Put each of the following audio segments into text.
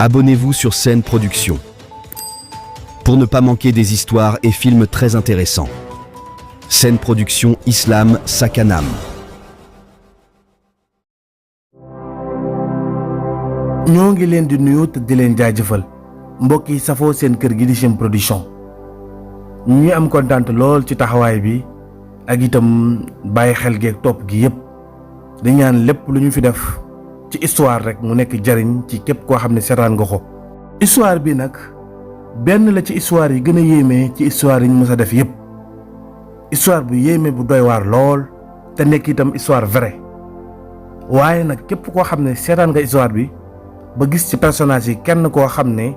Abonnez-vous sur Sen Production pour ne pas manquer des histoires et films très intéressants. Sen Production Islam Sakanam. ñoo ngi leen di nuyu te di leen jaajëfal mbokk yi safoo seen kër gi di Sen Production ñi am kontaan lool ci taxawaay bi ak itam bàyyi xel geeg topp gi yépp di ñaan lépp lu ñu fi def ci histoire rek mu nekk jariñ ci képp koo xam ne seetaan nga ko. histoire bi nag benn la ci histoire yi gën a yéeme ci histoire yi ñu mës a def yépp histoire bu yéeme bu doy waar lool te nekk itam histoire vraie waaye nag képp koo xam ne seetaan nga histoire bi ba gis ci personnage yi kenn koo xam ne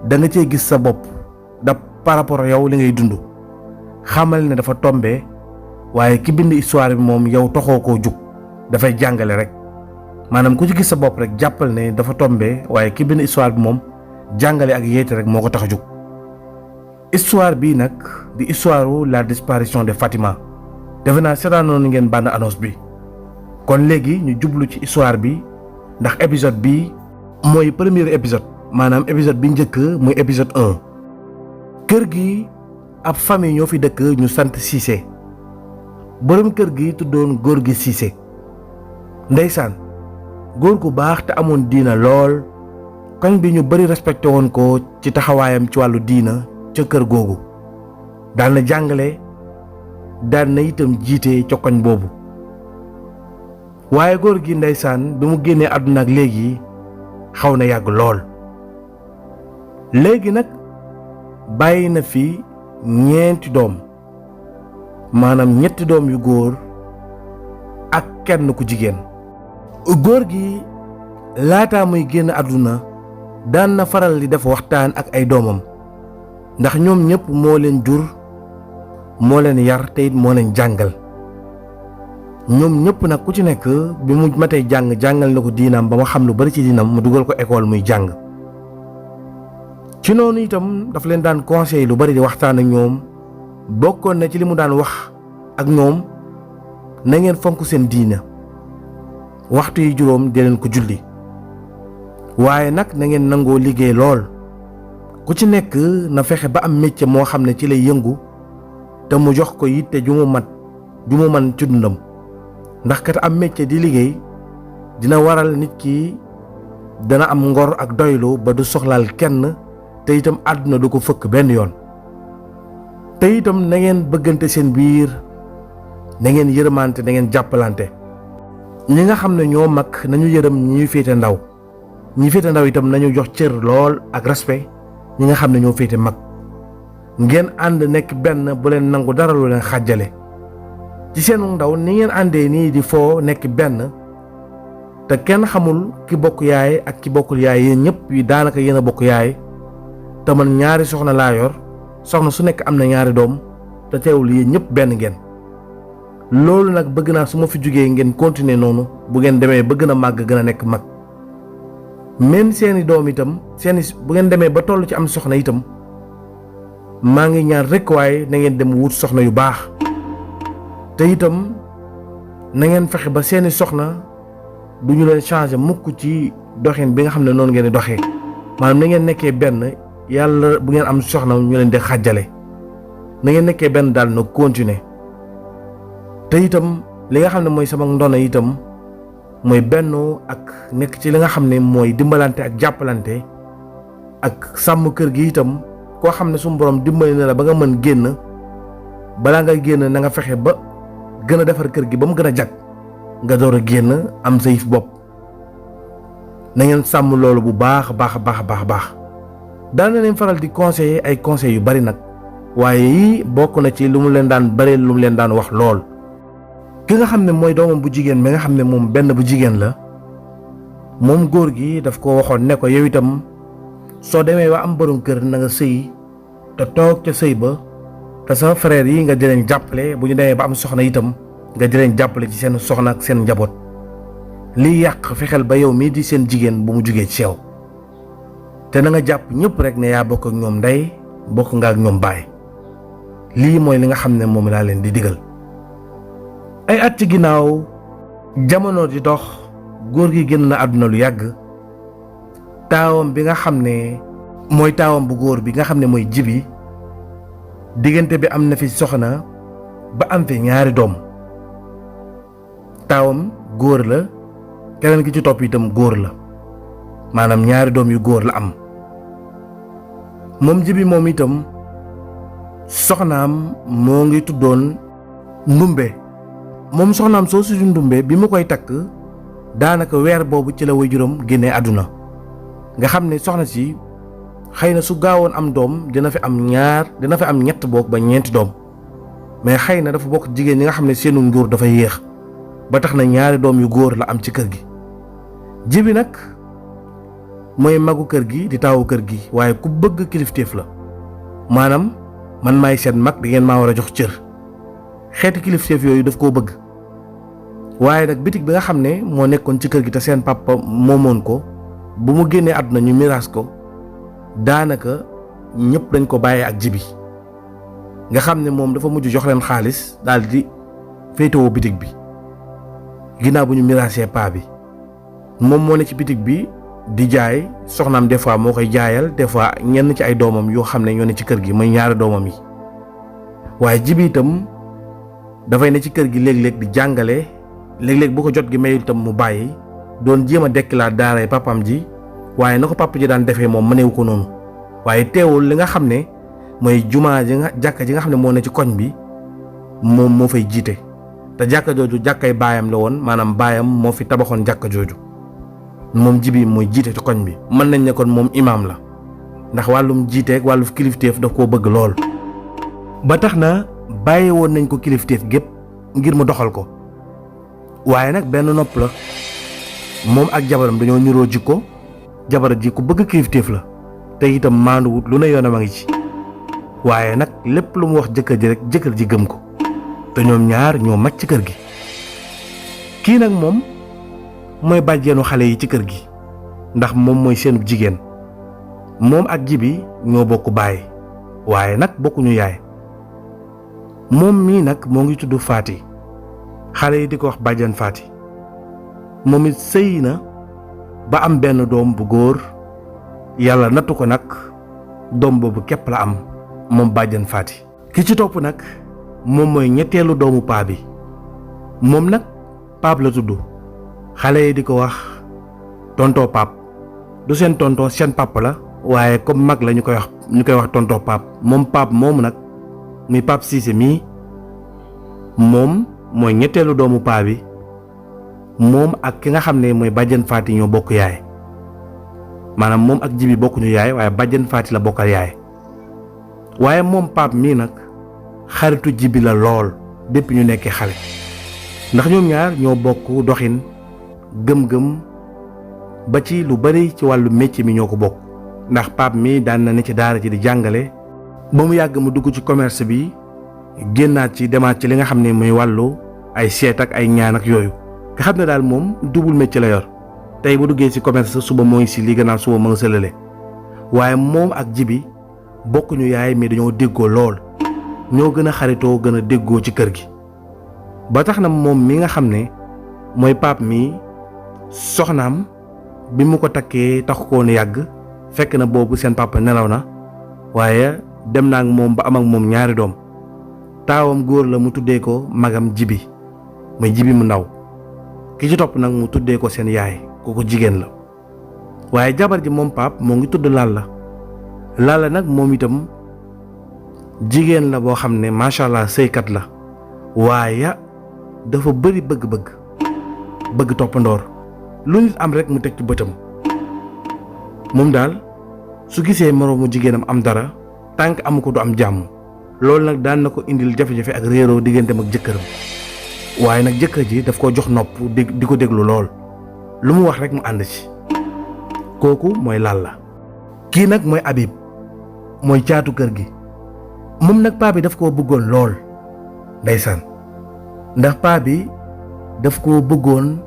da nga cee gis sa bopp da par rapport yow li ngay dund xamal ne dafa tombé waaye ki bind histoire bi moom yow taxoo koo jug dafay jàngale rek maanaam ku ci gis sa bopp rek jàppal ne dafa tombé waaye ki bind histoire bi moom jàngale ak yeete rek moo ko tax a jug. histoire bii nag di histoire la disparition de Fatima defe naa seetaanoon ngeen bande annonce bi kon léegi ñu jublu ci histoire bi ndax épisode bi mooy premier épisode maanaam épisode bi njëkk muy épisode 1. kër gi ab famille ñoo fi dëkk ñu sant Cissé borom kër gi tuddoon góor gi Cissé ndeysaan góor gu baax te amoon diina lool koñ bi ñu bari respecté woon ko ci taxawaayam ci wàllu diina ca kër googu daan na jàngale daan na itam jiite ca koñ boobu waaye góor gi ndeysaan bi mu génnee àdduna ak léegi xaw na yàgg lool léegi nag bàyyi na fi ñeenti doom maanaam ñetti doom yu góor ak kenn ku jigéen. góor gi laataa muy génn àdduna daan na faral di def waxtaan ak ay doomam ndax ñoom ñëpp moo leen jur moo leen yar te it moo leen jàngal ñoom ñëpp nag ku ci nekk bi mu matee jàngal na ko diinaam ba ma xam lu bari ci diinam mu dugal ko école muy jàng. ci noonu itam daf leen daan conseil lu bari di waxtaan ak ñoom bokkoon na ci li mu daan wax ak ñoom na ngeen fonk seen diina waxtu yi juróom di leen ko julli waaye nag na ngeen nangoo liggéey lool ku ci nekk na fexe ba am métier moo xam ne ci lay yëngu te mu jox ko yitte ju mu man ci dundam ndax kat am métier di liggéey dina waral nit ki dana am ngor ak doylu ba du soxlaal kenn te itam àdduna du ko fëkk benn yoon te itam na ngeen bëggante seen biir na ngeen yërëmante na ngeen jàppalante ñi nga xam ne ñoo mag nañu yërëm ñi féete ndaw ñi féete ndaw itam nañu jox cër lool ak respect ñi nga xam ne ñoo féete mag ngeen ànd nekk benn bu leen nangu dara lu leen xàjjale ci seenu ndaw ni ngeen àndee nii di foo nekk benn te kenn xamul ki bokk yaay ak ki bokkul yaay yéen ñëpp yi daanaka yéen a bokk yaay te man ñaari soxna laa yor soxna su nekk am na ñaari doom te teewul yéen ñëpp benn ngeen loolu nag bëgg naa su ma fi jógee ngeen continuer noonu bu ngeen demee ba gën a màgg gën a nekk mag même seeni doom itam bu ngeen demee ba toll ci am soxna itam maa ngi ñaan rekk waaye na ngeen dem wut soxna yu baax te itam na ngeen fexe ba seeni soxna du ñu leen changer mukk ci doxin bi nga xam ne noonu ngeen di doxee maanaam na ngeen nekkee benn yàlla bu ngeen am soxna ñu leen di xàjjale na ngeen nekkee benn daal na continuer te itam li nga xam ne mooy sama ndono itam mooy bennoo ak nekk ci li nga xam ne mooy dimbalante ak jàppalante ak sàmm kër gi itam koo xam ne suñu borom dimbali na la ba nga mën génn balaa nga génn na nga fexe ba gën a defar kër gi ba mu gën a jag nga door a génn am sa yëf bopp na ngeen sàmm loolu bu baax baax daan na leen faral di conseiller ay conseils yu bari nag waaye yii bokk na ci lu mu leen daan bari lu mu leen daan wax lool. ki nga xam ne mooy doomam bu jigéen bi nga xam ne moom benn bu jigéen la moom góor gi daf ko waxoon ne ko yow itam soo demee ba am borom kër na nga sëy te toog ca sëy ba te sama frère yi nga di leen jàppale bu ñu demee ba am soxna itam nga di leen jàppale ci seen soxna ak seen njaboot liy yàq fexeel ba yow mii di seen jigéen bu mu jugee ci yow te na nga jàpp ñëpp rek ne yaa bokk ak ñoom ndey bokk nga ak ñoom baay lii mooy li nga xam ne moom laa leen di digal. ay at ci ginnaaw jamono di dox góor gi génn na àdduna lu yàgg taawam bi nga xam ne mooy taawam bu góor bi nga xam ne mooy Jibi diggante bi am na fi soxna ba am fi ñaari doom. taawam góor la keneen ki ci topp itam góor la maanaam ñaari doom yu góor la am. moom Jibi moom itam soxnaam moo ngi tuddoon Ndumbe. moom soxnaam soo si Ndumbe bi mu koy takk daanaka weer boobu ci la waajuram génnee àdduna nga xam ne soxna si xëy na su gaawoon am doom dina fi am ñett boog ba ñeenti doom mais xëy na dafa bokk jigéen ñi nga xam ne seenu nguur dafa yéex ba tax na ñaari doom yu góor la am ci kër gi. Jibi nag mooy magu kër gi di taawu kër gi waaye ku bëgg kilifteef la maanaam man maay seen mag di ngeen maa war a jox cër xeeti kilifteef yooyu daf koo bëgg. waaye nag bitig bi nga xam ne moo nekkoon ci kër gi te seen papa moomoon ko bu mu génnee àdduna ñu miraas ko daanaka ñëpp dañ ko bàyyee ak Jibi nga xam ne moom dafa mujj jox leen xaalis daal di féetewoo bitig bi ginnaaw bu ñu miraasee paa bi. moom moo ne ci bitig bi di jaay soxnaam des fois moo koy jaayal des fois ñenn ci ay doomam yoo xam ne ñoo ne ci kër gi mooy ñaari doomam yi. waaye Jibi itam dafay ne ci kër gi léeg-léeg di jàngale léeg-léeg bu ko jot gi mayul itam mu bàyyi doon jéem a dekkilaat daaray papam ji waaye na ko papa ji daan defee moom mënewu ko noonu. waaye teewul li nga xam ne mooy jumaa ji jàkka ji nga xam ne moo ne ci koñ bi moom moo fay jiite te jàkka jooju jàkkay baayam la woon maanaam baayam moo fi tabaxoon jàkka jooju. moom Jibi mooy jiite ci koñ bi mën nañ ne kon moom imaam la ndax wàllum jiiteeg wàllu kilifteef daf koo bëgg lool. ba tax na bàyyi woon nañ ko kilifteef gépp ngir mu doxal ko waaye nag benn nopp la moom ak jabaram dañoo niroo jikko jabar ji ku bëgg kilifteef la te itam maanduwut lu ne yoonam a ngi ci waaye nag lépp lu mu wax jëkkër ji rek jëkkër ji gëm ko te ñoom ñaar ñoo mag ci kër gi. kii nag moom mooy bàjjeenu xale yi ci kër gi ndax moom mooy seenub jigéen moom ak Jibi ñoo bokk baay waaye nag bokkuñu yaay. moom mii nag moo ngi tudd Faati xale yi di ko wax bàjjen Faati moom it sëy na ba am benn doom bu góor yàlla nattu ko nag doom boobu képp la am moom bàjjen Faati. ki ci topp nag moom mooy ñetteelu doomu paa bi moom nag Paap la tudd xale yi di ko wax tontoo Paap du seen tonton seen papa la waaye comme mag la ñu koy wax tontoo Paap. moom Paap moomu nag muy Paap Siise mii moom mooy ñetteelu doomu paa bi moom ak ki nga xam ne mooy bàjjen Faati ñoo bokk yaay maanaam moom ak Jibi bokkuñu yaay waaye bàjjen Faati la bokkal yaay. waaye moom Paap mii nag xaritu Jibi la lool depuis ñu nekkee xale ndax ñoom ñaar ñoo bokk doxin gëm-gëm ba ci lu bari ci wàllu métier mi ñoo ko bokk ndax Paap mii daan na ne ci daara ji di jàngale ba mu yàgg mu dugg ci commerce bi génnaat ci demaat ci li nga xam ne mooy wàllu ay seet ak ay ñaan ak yooyu nga xam ne daal moom double métier la yor tey bu duggee ci commerce suba mooy si li gannaaw suba ma nga sëlale waaye moom ak Jibi bokkuñu yaay mais dañoo déggoo lool ñoo gën a xaritoo gën a déggoo ci kër gi ba tax na moom mi nga xam ne mooy Paap mi soxnaam bi mu ko takkee taxu ko woon yàgg fekk na boobu seen papa nelaw na waaye dem naa ak moom ba am ak moom ñaari doom taawam góor la mu tuddee ko magam Jibi muy Jibi mu ndaw ki ci topp nag mu tuddee ko seen yaay kooku jigéen la waaye jabar ji moom Paap moo ngi tudd Lalla nag moom itam jigéen la boo xam ne macha allah sëykat la waaye dafa bëri bëgg toppandoor lu nit am rek mu teg ci bëtam moom daal su gisee moroomu jigéenam am dara tànk amu ko du am jàmm loolu nag daan na ko indil jafe-jafe ak réeroo digganteem ak jëkkëram waaye nag jëkkër ji daf ko jox nopp di ko déglu lool lu mu wax rek mu ànd ci kooku mooy Lalla. kii nag mooy Habib mooy caatu kër gi moom nag paa bi daf koo bëggoon lool ndeysaan ndax paa bi daf koo bëggoon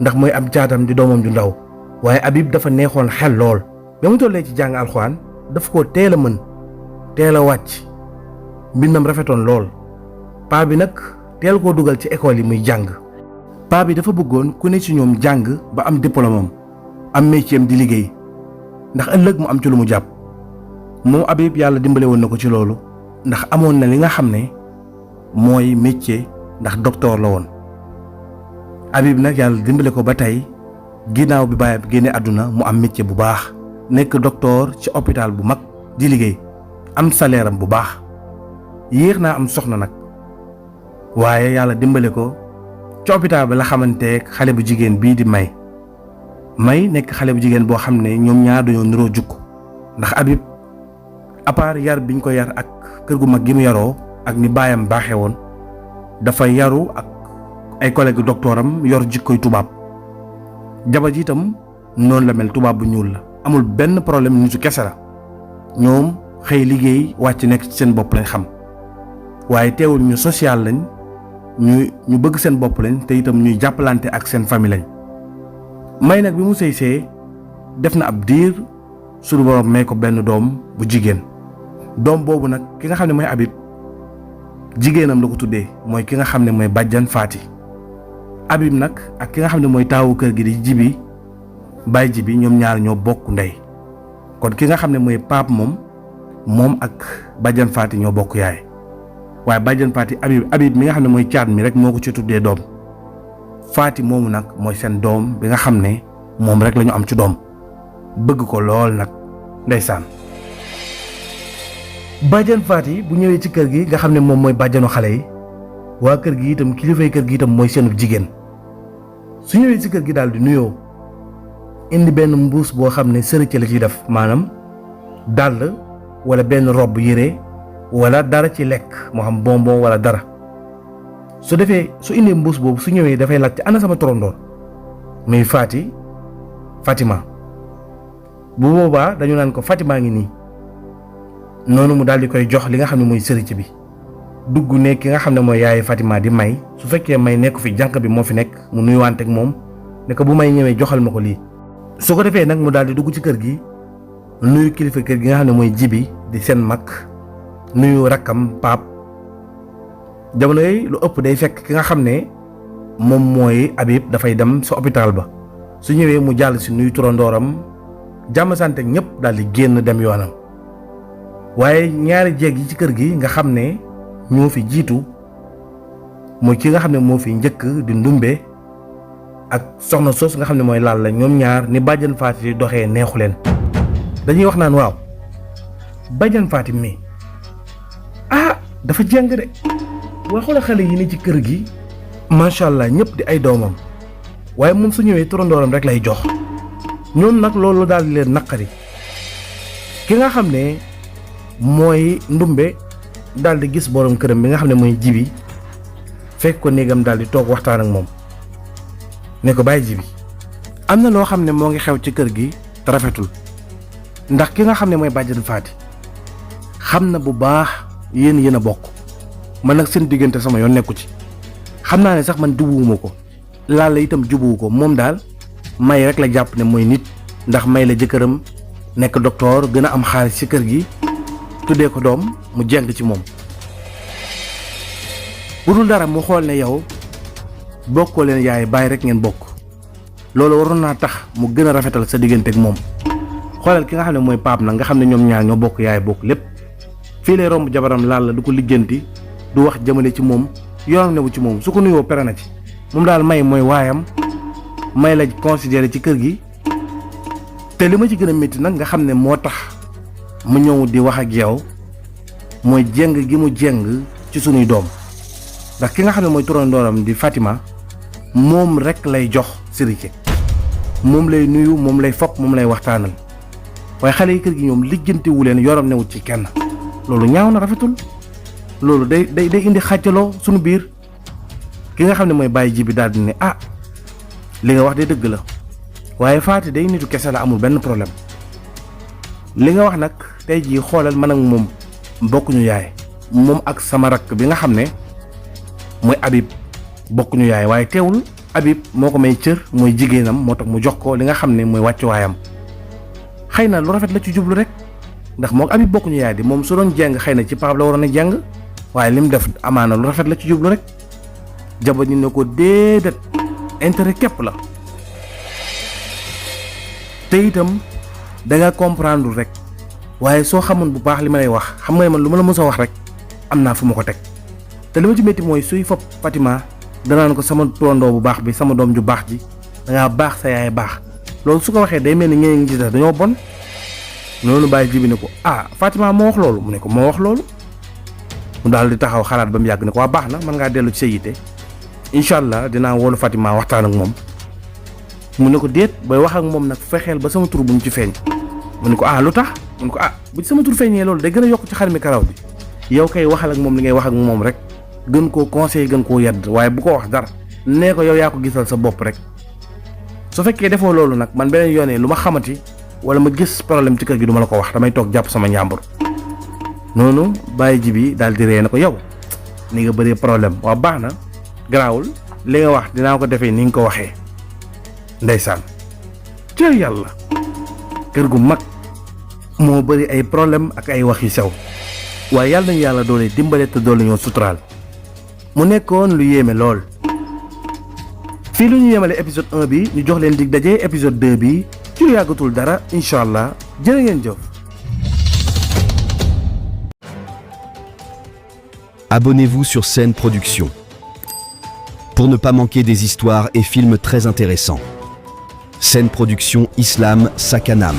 ndax mooy am caatam di doomam ju ndaw waaye Habib dafa neexoon xel lool ba mu tollee ci jàng alxuraan daf koo teel a mën teel a wàcc mbindam rafetoon lool paa bi nag teel koo dugal ci école yi muy jàng paa bi dafa bëggoon ku ne ci ñoom jàng ba am diplôme am métier am di liggéey ndax ëllëg mu am ci lu mu jàpp. moom Habib yàlla dimbale woon na ko ci loolu ndax amoon na li nga xam ne mooy métier ndax docteur la woon. Habib nag yàlla dimbale ko ba tey ginnaaw bi baayam génne àdduna mu am métier bu baax nekk docteur ci hôpital bu mag di liggéey am salaire am bu baax. yéex naa am soxna nag waaye yàlla dimbale ko ci hôpital ba la xamanteeg xale bu jigéen bii di May nekk xale bu jigéen boo xam ne ñoom ñaar dañoo niroo jukk ndax Habib à part yar biñ ko yar ak kër gu mag gi mu yaroo ak ni baayam baaxee woon dafa yaru ak ay collègue docteuram yor jikkoy tubaab. jabar ji itam noonu la mel tubaab bu ñuul la amul benn problème nitu kese la ñoom xëy liggéey wàcc nekk ci seen bopp lañ xam waaye teewul ñu social lañ ñu bëgg seen bopp lañ te itam ñuy jàppalante ak seen famille lañ. May nag bi mu sëy def na ab diir suñu borom may ko benn doom bu jigéen doom boobu nag ki nga xam ne mooy Habib jigéenam la ko tuddee mooy ki nga xam ne mooy bàjjan Faati. Habib nag ak ki nga xam ne mooy taawu kër gi di Baye Jibi ñoom ñaar ñoo bokk ndey kon ki nga xam ne mooy Pape moom ak bàjjan Faati ñoo bokk yaay waaye bàjjan Faati Habib mi nga xam ne mooy caat mi rek moo ko ci tuddee doom. Faati moomu nag mooy seen doom bi nga xam ne moom rek la ñu am ci doom bëgg ko lool nag ndeysaan. bàjjan Faati bu ñëwee ci kër gi nga xam ne moom mooy bàjjanu xale yi waa kër gi itam kilifay kër gi itam mooy seenu jigéen su ñëwee ci kër gi daal di nuyoo indi benn mbuus boo xam ne sërëcc la ciy def maanaam dàll wala benn robb yére wala dara ci lekk moo xam bonbon wala dara. su indee mbuus boobu su ñëwee dafay laaj ci ana sama torondoor muy Fatima bu boobaa dañu naan ko Fatima ngi nii noonu mu daal di koy jox li nga xam ne mooy sëriñ bi dugg ne ki nga xam ne mooy yaayu Fatima di May su fekkee May nekk fi jànq bi moo fi nekk mu nuyuwante ak moom ne ko bu May ñëwee joxal ma ko lii. su ko defee nag mu daal di dugg ci kër gi nuyu kilifa kër gi nga xam ne mooy Jibi di seen mag nuyu rakkam Pape. jamono yooyu lu ëpp day fekk ki nga xam ne moom mooy Habib dafay dem sa hôpital ba su ñëwee mu jàll si nuyu turandooram jàmm sante ñëpp daal di génn dem yoonam waaye ñaari jeeg yi ci kër gi nga xam ne ñoo fi jiitu mooy ki nga xam ne moo fi njëkk di Ndumbe ak soxna soos nga xam ne mooy laal la ñoom ñaar ni bàjjan Faati di doxee neexu leen dañuy wax naan waaw bàjjan Faati mi dafa jàng de. waaye xoolal xale yi ni ci kër gi macha allah ñëpp di ay doomam waaye moom su ñëwee turandooram rek lay jox ñoom nag loolu daal di leen naqari ki nga xam ne mooy Ndumbe daal di gis borom këram bi nga xam ne mooy Jibi fekk ko néegam daal di toog waxtaan ak moom ne ko bàyyi Jibi am na loo xam ne moo ngi xew ci kër gi te rafetul ndax ki nga xam ne mooy bàjjan Faati xam na bu baax yéen a bokk. man nag seen diggante sama yoon nekku ci xam naa ne sax man jubuwuma ko laal la itam jubuwu ko moom daal May rek la jàpp ne mooy nit ndax May la jëkkëram nekk docteur gën a am xaalis ci kër gi tuddee ko doom mu jeng ci moom bu dul dara mu xool ne yow bokkoo leen yaay bàyyi rek ngeen bokk loolu waroon naa tax mu gën a rafetal sa diggante ak moom xoolal ki nga xam ne mooy Pape nag nga xam ne ñoom ñaar ñoo bokk yaay bokk lépp fii lay romb jabaram laal la du ko lijjanti du wax jëmale ci moom yoonam newu ci moom su ko nuyoo pere na ci moom daal May mooy waayam May la considéré ci kër gi te li ma ci gën a métti nag nga xam ne moo tax mu ñëw di wax ak yow mooy jeng gi mu jeng ci sunuy doom ndax ki nga xam ne mooy turandooram di Fatima moom rek lay jox sirike moom lay nuyu moom lay fopp moom lay waxtaanal waaye xale yi kër gi ñoom lijjantiwu leen yoram newut ci kenn loolu ñaaw na rafetul loolu day indi xàccaloo sunu biir ki nga xam ne mooy Baye Jibi daal di ne li nga wax de dëgg la waaye Faati day nitu kese la amul benn problème li nga wax nag tey jii xoolal man ak moom bokkuñu yaay moom ak sama rakk bi nga xam ne mooy Habib bokkuñu yaay waaye teewul Habib moo ko may cër mooy jigéenam moo tax mu jox ko li nga xam ne mooy wàccuwaayam xëy na lu rafet la ci jublu rek ndax moo Habib bokkuñu yaay di moom su doon jàng xëy na ci Pape la waroon a jàng waaye li mu def amaana lu rafet la ci jublu rek jabar ñu ne ko déedéet intérêt képp la te itam da nga comprendre rek waaye soo xamoon bu baax li ma lay wax xam nga ne man lu ma la mës a wax rek am naa fu ma ko teg te li ma ci métti mooy suy fab Fatima danaan ko sama tondoo bu baax bi sama doom ju baax ji dangaa baax sa yaay baax loolu su ko waxee day mel ni ñeneen ñi ci def dañoo bon noonu bàyyi ji bi ne ko ah Fatima moo wax loolu mu ne ko moo wax loolu mu daal di taxaw xalaat ba mu yàgg ne ko waa baax na mën ngaa dellu ci sa yite incha allah dinaa woolu Fatima waxtaan ak moom mu ne ko déet booy wax ak moom nag fexeel ba sama tur bu mu ci feeñ mu ne ko ah lu tax mu ne ko ah bu ci sama tur feeñee loolu day gën a yokk ci xar mi karaw bi yow kay waxal ak moom li ngay wax ak moom rek gën koo conseil gën koo yedd waaye bu ko wax dara nee ko yow yaa ko gisal sa bopp rek su fekkee defoo loolu nag man beneen yoonee lu ma xamati wala ma gis problème ci kër gi du ma la ko wax damay toog jàpp sama njàmbur noonu bàyyi ji bi daal di ree na ko yow ni nga bëree problème waaw baax na garaawul li nga wax dinaa ko defee ni nga ko waxee ndeysaan cër yàlla kër gu mag moo bëri ay problème ak ay wax yu sew waaye yàlla nañu yàlla doole dimbale te doole ñoo suturaal mu nekkoon lu yéeme lool fii lu ñu yemale épisode 1 bi ñu jox leen dig daje épisode 2 bi ci lu yàggatul dara incha allah jërë ngeen jëf. Abonnez-vous sur Scène Production pour ne pas manquer des histoires et films très intéressants. Scène Production Islam Sakanam.